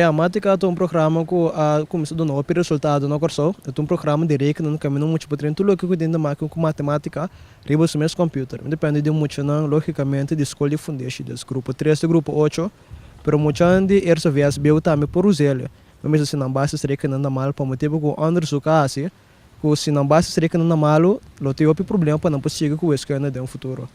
E Matica ta un programa ku a kuminsá duna hopi resultado na Kòrsou. E ta un programa di rekenen kaminda mucha por train tur loke ku tin ta make ku matematika riba su mes kòmpiuter. Mi depende di muchanan lógikamente di skol di fundeshi, des grupo tres te grupo ocho, pero muchanan di eerste vsbo tambe por us'el. Mi mester si nan basis rekenen ta mal pa motibu ku onderzoek a hasi ku si nan basis rekenen ta malu lo tin hopi problema pa nan por sigui ku wiskunde den futuro.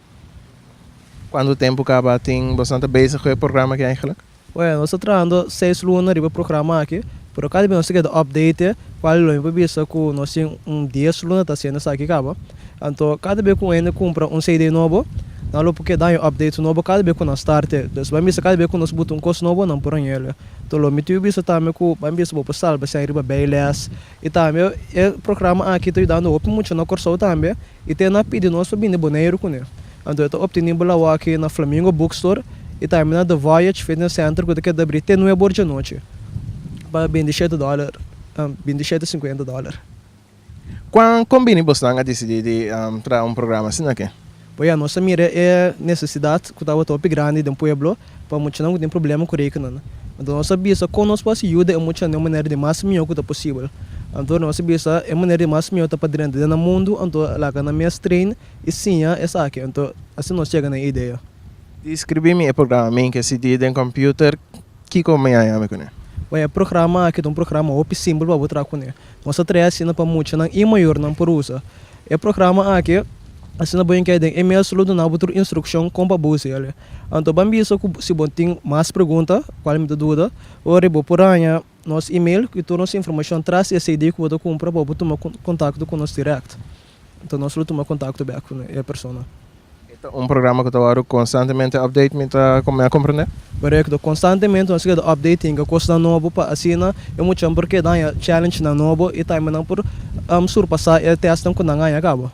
Kuantu tempu kaba tin boso ta bezig ku e programa aki eigenlijk? Bueno, nos ta trahando seis luna riba e programa aki, pero kada bes nos ta keda update, kual lo mi por bisa ku nos tin un dies luna ta hasiendo esaki kaba. Anto kada bes ku un hende kumpra un CD nobo, nan lo por keda haña update nobo kada bes ku nan start e. Dus ban bisa kada bes ku nos buta un kos nobo nan por hañ'el. Anto lo mi tin bisa tambe ku ban bisa bo por salba esei riba bijles. I tambe e programa aki ta yudando hopi mucha na Kòrsou tambe i te nan a pidi nos pa bini Boneiru kuné. Anto e ta obtenibel awo aki na Flamingo Bookstore i tambe na The Voyage Fitness Center ku ta keda abrí te nuebe or djanochi pa 27 dòler, 27 50 dòler. Kuan kon bini bosnan a disidí di traha un programa asina aki? Bo ya, nos a mira e nesesidat ku tabata hopi grandi den pueblo pa muchanan ku tin problema ku rekenan. Anto nos a bisa kon nos por hasi yuda e muchanan den un manera di mas mihó ku ta posibel. Anto nos a bisa e manera di mas mihó ta pa drenta den nan mundu anto laga nan mes train i siña esaki. Anto asina nos yega na e idea. Deskribí mi e programa mi ke CD den computer, kiko mi haña mi kuné? Bon, e programa aki ta un programa hopi simpel pa bo traha kuné. Nos a traha asina pa muchanan i mayornan por usa. E programa aki, asina bo yinka den e mes lo duna bo tur instrukshon kon pa bo usa el. Anto ban bisa ku si bo tin mas pregunta, kual mi ta duda, ora bo por haña nos email ku tur nos informashon tras e CD ku bo ta kumpra pa bo tuma kontakto ku nos dirèkt. Anto nos lo tuma kontakto bèk ku e persona. E ta un programa ku ta wòrdu konstantemente update, mi ta mi a komprendé? Korekto, konstantemente nos ta keda update hinka kosnan nobo pa asina e muchanan por keda haña challengenan nobo i tambe nan por surpasá e tèstnan ku nan haña kaba.